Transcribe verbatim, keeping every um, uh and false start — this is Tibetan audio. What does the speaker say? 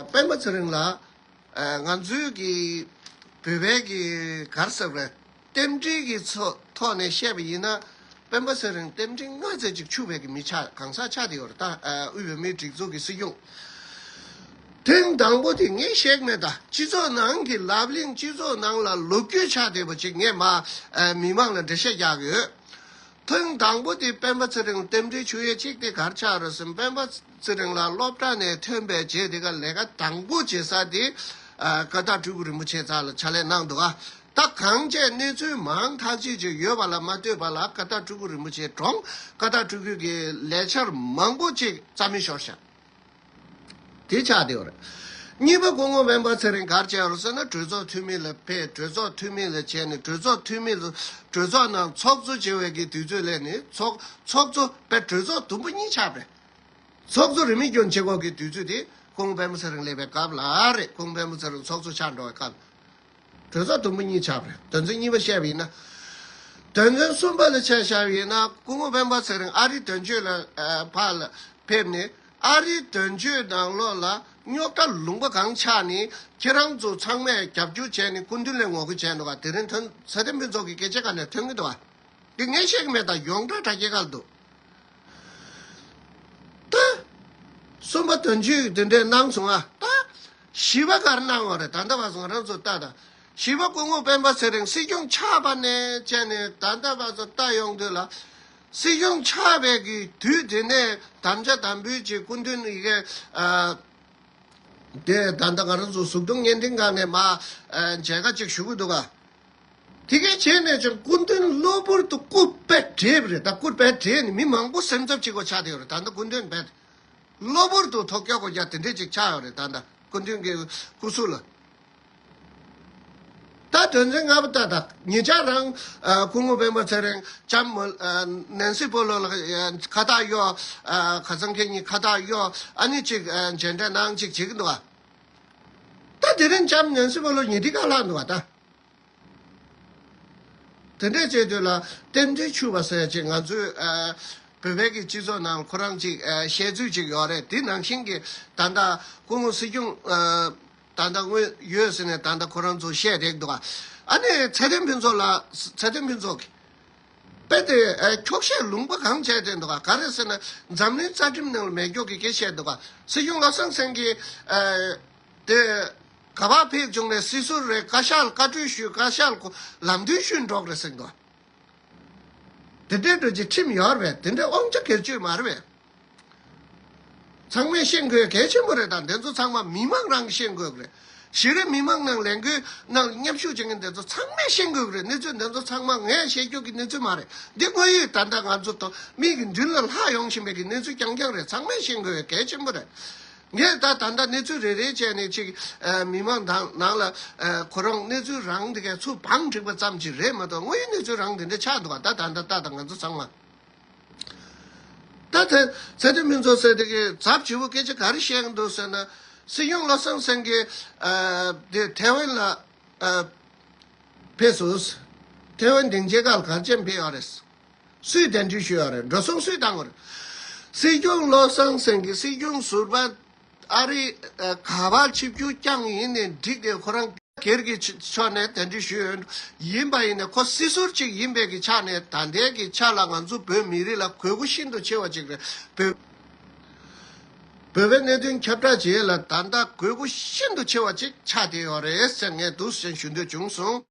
སྤེན་པ་ཚེ་རིང་ལ་ཨ་ང་ཚོའི་གི་བོད་པའི་གི་ག་རེ་ཟེར་དགོས་རེད། རྟེན་འབྲེལ་གྱི་ཚོ་ཐོག་ནས་བཤད་པ་ཡིན་ན། སྤེན་པ་ཚེ་རིང་རྟེན་འབྲེལ་སྔ་ཙམ་ཅིག་འཆུགས་པའི་གི་མི་ཆགས་གང་ཟག་ཆགས་བསྡད་ཡོད་རེད། ད་ཨ་དབུས་བོད་མིའི་སྒྲིག་འཛུགས་ཀྱི་སྲིད་སྐྱོང་ཐེངས་དང་པོ་དེ་ངས་བཤད་མེད། ད་སྤྱི་ཚོགས་ནང་གི་ལབ་གླེང་སྤྱི་ཚོགས་ནང་ལ་ལོ་རྒྱུས་ཆགས་བསྡད་པ་ཅིག་ངས་མ་ཨ་མི་མང་ལ་འགྲེལ་བཤད་རྒྱག་གི་ཡོད། ཐེངས་དང་པོ་དེ་སྤེན་པ་ཚེ་རིང་རྟེན་འབྲེལ་ཆུ་ཡས་གཅིག་དེ་གར་ཆགས་རེད་ཟེར། སྤེན་པ་ཚེ་རིང་ལ་སློབ་གྲྭ་ནས་ཐོན་པའི་རྗེས་དེ་ག་ལས་ཀ་དང་པོ་བྱེད་ས་དེ་ཨ་ཀ་དག་སྤྲུལ་སྐུ་རིན་པོ་ཆེ་རྩ་ལ་ཕྱག་ལས་གནང་འདུག་ཨ་ད་གང་བྱས་གནས་ཚུལ་མང་ཐག་ཆོད་ཅིག་ཡོད་པ་ལ་མ་ལྟོས་པ་ལ་ཀ་དག་སྤྲུལ་སྐུ་རིན་པོ་ཆེ་གྲོངས། ཀ་དག་སྤྲུལ་སྐུ་གི་ལས་འཆར་མང་པོ་ཅིག་རྩ་མེད་ཤོར་ཤག་དེ་ཆགས་བསྡད་ཡོད་རེད། གཉིས་པ་སྐུ་ངོ་སྤེན་པ་ཚེ་རིང་གར་བཅར་རོ་ཟེར་ན་གྲོས་ཚོགས་འཐུས་མི་ལ་ཕེབས། གྲོས་ཚོགས་འཐུས་མི་ལ་བྱས་ནས་གྲོས་ཚོགས་འཐུས་མི་ལ་གྲོས་ཚོགས་ནང་ཚོགས་གཙོ་བྱེད་པའི་གི་དུས་ཚོད་སླེབས་ནས་ཚོགས་ཚོགས་གཙོ་དཔེ་གྲོས་ཚོགས་དུམ་བུ་གཉིས་ཆགས་པས། ཚོགས་གཙོ་རིས་མེད་སྐྱོན་བྱེད་དགོས་ཀྱི་དུས་ཚོད་དེ་སྐུ་ངོ་སྤེན་པ་ཚེ་རིང་སླེབས་པའི་སྐབས་ལ་རེད། སྐུ་ངོ་སྤེན་པ་ཚེ་རིང་ཚོགས་གཙོ་ཆགས་འགྲོ་བའི་སྐབས། གྲོས་ཚོགས་དུམ་བུ་གཉིས་ཆགས་པ་རེད། དོན་ཚན་གཉིས་པ་བཤད་པ་ཡིན་ན། དོན་ཚན་གསུམ་པ་ལ་ཆ་བཞག་པ་ཡིན་ན་སྐུ་ངོ་སྤེན་པ་ཚེ་རིང་ཨ་རིའི་དོན་གཅོད་ལ་ཨ་ཕར་ལ་ཕེབས་ནས་ཨ་རིའི་དོན་གཅོད་ནང་ལོགས་ལ་རྙོག་དྲ་ལུང་པ་གང་ཆགས་ནས་ཁྱེད་རང་ཚོ་ཚང་མས་རྒྱབ་སྐྱོར་བྱས་ནས་སྐུ་མདུན་ལ་ངོ་རྒོལ་བྱས་འདུག་ག་དེ་རིང་ཐོན་ཚེ་བརྟན་ཕུན་ཚོགས་ཀྱི་སྐད་ཆ་ག་ནས་ཐོན་གྱི་འདུག་ག་དེ་ངས་བཤད་ཀྱི་མེད། ད་ཡོངས་གྲགས་དྲ་རྒྱའི་ཁ་ལ་འདུག་ད་གསུམ་པ་དོན་གཅོད་དེ་འདྲས་གནང་སོང་ཨ། ད་བཞི་པ་ག་རེ་གནང་བ་རེད། ད་ལྟ་བར་སོང་ང་རང་ཚོ་ལྟ་ད། བཞི་པ་སྐུ་ངོ་སྤེན་པ་ཚེ་རིང་སྲིད་སྐྱོང་ཆགས་པ་ནས་བྱས་ནས་ད་ལྟ་བར་དུ་ལྟ་ཡོང་དུས་ལ། སྲིད་སྐྱོང་ཆགས་པའི་གི་དུས་དེ་ནས་དམ་བཅའ་དམ་འབུལ་གྱི་སྐུ་མདུན་ཡི་གེ་ཨ། དེ་ད་ལྟ་ང་རང་ཚོ་གཟུགས་མཐོང་བརྙན་འཕྲིན་སྒང་ནས་མ་ཨ་མཇལ་ཁ་ཅིག་ཞུ་གི་འདུག་ག་དེ་གས་བྱས་ནས་ཀྱང་སྐུ་མདུན་གློ་བུར་དུ་སྐུ་དཔེ་བྲེས་པ་རེད། ད་སྐུ་དཔེ་བྲེས་ནས་མི་མང་པོ་སེམས་འཚབ་བྱེད་དགོས་ཆགས་བསྡད་ཡོད་རེད། ད་ལྟ་སྐུ་མདུན་དཔེ་གློ་བུར་དུ་ཐོག་སྐྱོ་གོ་རྒྱ་དེ་འདྲས་ཅིག་ཆགས་ཡོད་རེད། ད་ལྟ་སྐུ་མདུན་གྱི་སྐུ་གཟུགས་ལ། ད་དོན་ཚན་ལྔ་པ་ལྟ་ད་ཉེ་ཆར་རང་ཨ་སྐུ་ངོ་སྤེན་པ་ཚེ་རིང་ལྕམ་མོ་ཨ་ནན་སི་པོ་ལོ་ལ་ཨ་ཁ་བཏགས་གཡོག་ཨ་ཁ་སང་ཁེ་གཉིས་ཁ་བཏགས་གཡོག་ཨ་ནི་ཅིག་ཨ་མཇལ་འཕྲད་གནང་ཅིག་བྱེད་ཀྱི་འདུག་ག་ད་དེ་རིང་ལྕམ་ནན་སི་པོ་ལོ་ཉི་ཁྲི་ཁ་ལྷག་འདུག་ག་ད། དེ་འདྲས་བྱས་དུས་ལ་རྟེན་འབྲེལ་འཆུགས་པ་ཟེར་ཅིག་ང་ཚོའི་ཨ་བོད་པའི་གི་སྤྱི་ཚོགས་ནང་ཁོ་རང་ཅིག་ཨ་བཤད་ཚུལ་ཅིག་ཡོད་རེད། དེ་ནང་བཞིན་གྱི་ད་ལྟ་སྐུ་ངོ་སྲིད་སྐྱོང་ཨ་ད་ལྟ་དངོས་ཡོད་ཟེར་ནས་ད་ལྟ་ཁོ་རང་ཚོ་བཤད་བསྡད་འདུག་ག་ཨ་ནི་ཚེ་བརྟན་ཕུན་ཚོགས་ལ་ཚེ་བརྟན་ཕུན་ཚོགས་ཀྱི་དཔེ་དེ་ཨ་འཁྱོག་བཤད་ལུང་པ་གང་བྱས་བསྡད་འདུག་ག་ག་རེ་ཟེར་ན་འཛམ་གླིང་རྩ་ཁྲིམས་ནང་ལ་མེད་མཁན་གྱི་སྐད་བཤད་འདུག་ག་སྲིད་སྐྱོང་བློ་བཟང་སེང་གེ་ཨ། དེ་ག་པར་ཕེབས་བྱུང་ནས་སྲིད་ཟུར་རེད། བཀའ་ཤག་བཀའ་འཁྲོལ་ཞུས། བཀའ་ཤག་ལམ་སྟོན་ཞུས་འགྲོ་གི་རེད་ཟེར་འདུག་དེ་འདྲའི་འགྲོ་རྒྱུ་ཁྲིམས་ཡོད་རེད་པས། དེ་འདྲའི་དབང་ཆ་སྒེར་གཅོད་མ་རེད་པས། ཚང་མས་ཤེས་དགོས་གལ་ཆེན་པོ་རེད། ད་འདི་ཚོ་ཚང་མ་མི་མང་རང་གིས་ཤེས་དགོས་ཀྱི་རེད། གཞི་རིམ་མི་མང་ནང་ལས་འགུལ་ནང་མཉམ་ཞུགས་བྱེད་མཁན་འདི་ཚོ་ཚང་མས་ཤེས་དགོས་ཀྱི་རེད། གནས་ཚུལ་འདི་ཚོ་ཚང་མ་ངས་བཤད་རྒྱུ་གི་གནས་ཚུལ་མ་རེད། འདི་དངོས་ཡོད་ད་ལྟ་ང་ཚོ་དང་མིག་གི་མདུན་ལ་ལྷག་ཡོང་བཞིན་པའི་གི་གནས་ཚུལ་རྐྱང་རྐྱང་རེད། ཚང་མས་ཤེས་དགོས་གལ་ཆེན་པོ་རེད། ངས་ད་ད་ལྟ་གནས་ཚུལ་རེ་རེ་བྱས་ནས་ཅིག་ཨ་མི་མང་དང་ནང་ལ་ཨ་ཁོ་རང་གནས་ཚུལ་རང་དེ་གས་ཚུར་བང་བསྒྲིགས་པ་ཙམ་ཅིག་རེད་མ་གཏོགས་དངོས་ཡོད་གནས་ཚུལ་རང་དེ་འདྲ་ཆགས་འདུག་ག་ད་ད་ལྟ་ལྟ་དང་ང་ཚོ་ཚང་མ། ད་དེ་ཚེ་བརྟན་ཕུན་ཚོགས་ཟེར་དེ་གས་ཚབ་བྱེད་པོ་སྐད་ཆ་ག་རེ་བཤད་ཀྱི་འདུག་ཟེར་ན། སྲིད་སྐྱོང་བློ་བཟང་སེང་གེ་ཨ་དེ་ཐེ་ཝན་ལ་ཨ་ཕེབས་སོང་། ཐེ་ཝན་སྡིངས་ཆའི་ཁ་ལ་ག་རེ་བྱས་ཕེབས་ཡོད་རེད། སུས་གདན་འདྲེན་ཞུས་ཡོད་རེད། འགྲོ་སོང་སུས་བཏང་བ་རེད། སྲིད་སྐྱོང་བློ་བཟང་སེང་གེ་སྲིད་སྐྱོང་ཟུར་པ་ཨ་རི་ཨ་ག་པར་ཆིབས་བསྒྱུར་བསྐྱངས་ཡིན་ནའི་འགྲིག་གི་ཁོ་རང་སྒེར་གྱི་ཕྱོགས་ནས་གདན་འདྲེན་ཞུས་ཡོད། ཡིན་པ་ཡིན་ནའི་ཁོ་སྲིད་ཟུར་ཅིག་ཡིན་པའི་གི་ཆ་ནས་ད་ལྟའི་གི་ཆ་ལ་ང་ཚོ་བོད་མི་རིགས་ལ་དགོས་མཁོ་ཤིན་ཏུ་ཆེ་བ་ཅིག་རེད། བོད་བོད་པའི་གནད་དོན་ཁྱབ་བསྒྲགས་བྱེད་ཡས་ལ་ད་ལྟ་དགོས་མཁོ་ཤིན་ཏུ་ཆེ་བ་ཅིག་ཆགས་བསྡད་ཡོད་རེད་ཟེར་ངས་འདུག་སེ་ཞུ་འདོད་བྱུང་སོང་།